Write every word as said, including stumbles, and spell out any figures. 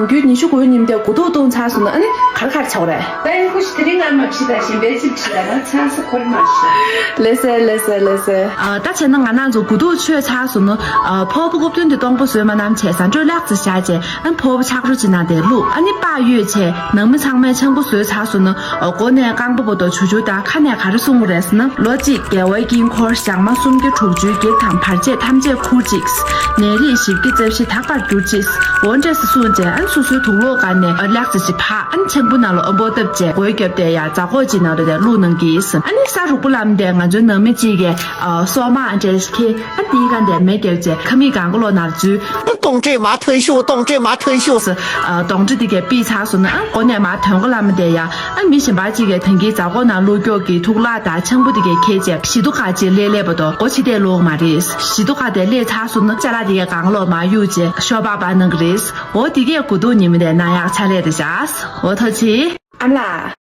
རྒྱུ་ཉི་ཤུ་དགུའི་ཉིན་དེ་དགུ་ཐུག་བཏུང་ཚར་སོང་ན་ཨ་ནི་ག་རེ་ག་རེ་བྱ་དགོས་རེད། ད་ཡིན་ཁུ་ཞིག་དེ་རིང་ང་མ་ཁྲིད་ད་ཞིམ་པའི་ཅིབ་ཁྲིད་ད་ན་ཚང་ས་འཁོར་མ་ཤོག་ལེ་སེ་ལེ་སེ་ལེ་སེ། ཨ་ད་བྱས་ན་ང་རང་ཚོ་དགུ་ཐུག་མཆོད་ཚར་སོང་ན་ཨ་ཕོར་པ་རྐུབ་སྟོན་དེ་སྟོང་པ་བཟོས་མ་གནང་བྱས་ཟ་འཕྲོ་ལག་ཙམ་བཞག་བྱས་ཨ་ཕོར་པ་ཆག་རོ་ཅིག་ནང་དེ་བླུགས་ཨ་ནི་པགས་ཡོད་བྱས་ནང་མི་ཚང་མས་ཆང་བུ་བཟོས་ཚར་སོང་ན་ཨ་མགོ་ནས་རྐང་པ་བར་དུ་ཆུ་ཆུ་དང་ཁ་ནས་ག་རེ་གསུང་གི་རེད་ཟེར་ན་ལོ་གཅིག་རྒྱལ་བའི་དཀྱིལ་འཁོར་ཞག་མ་སུམ་བརྒྱ་དྲུག་ཅུའི་བགེགས་དང་བར་ཆད་ཐམས་ཅད་ཁུར་ཅིག་ནད་རིགས་བཞི་བརྒྱ་རྩ་བཞི་དག་པར་གྱུར་ཅིག་འོ་འདྲས་སུ་གསུངས་རྗེས་ཨ་ནི་སོ་སོའི་དུག་ལོག་སྒང་ནས་ལག་ཙམ་ཞིག་ཕར་ཨ་ནི་ཆང་བུ་ནང་ལ་ཨོ་འབོ་བཏབ་རྗེས་སྒོའི་རྒྱབ་དེ་ཡར་རྫ་ཁོག་ཅིག་ནང་ལ་དེ་བླུགས་གནང་གིས། ཨ་ནི་ས་རུག་པོ་ལམ་དེ་ང་ཚོའི་ནང་མི་གཅིག་གིས་ཨ་སོག་མ་ཨ་འདྲས་ཞིག་ཁྱེར་ཨ་དེའི་སྒང་དེ་མེ་བརྒྱབ་རྗེས་ཁ་མིག་སྒང་ག་ལོག་ནང་འཛུལ། གདོན་འདྲེ་མ་ཐོན་ཤོག་གདོན་འདྲེ་མ་ཐོན་ཤོག་ཨ་གདོན་འདྲེ་དེ་གས་ཕུད་ཚར་སོང་ན་ཨ་མགོ་ནས་མར་དོན་ག་ལམ་དེ་ཡར་ཨ་མི་གཞན་པ་གཅིག་གིས་ཐང་གི་རྫ་ཁོག་ནང་བླུགས་ཀྱོག་གི་ཐུག་ལག་དང་ཆང་བུ་དེ་གས་ཁྱེར་རྗེས་བཞི་མདོ་ཁ་ཅིག་སླེབས་སླེབས་པ་དང་སྒོ་ཕྱི་བལྟས་ལོག་མ་རེད། བཞི་མདོ་ཁ་དེ་སླེབས་ཚར་སོང་ན་ཅ་ལག་དེ་གས་སྒང་ག་ལོག་མར་གཡུགས་རྗེས་ཤོ་སྦག་སྦག་གནང་གི་རེད། འོ་དེ་གས་དགུ་ཐུག་ཉིན་མོ་དེ་གནང་ཡག་ཕྱག་ལས་དེ་བཞག་འོ་ཐུགས་རྗེ་ཆེ། ཨ་མ་ལགས།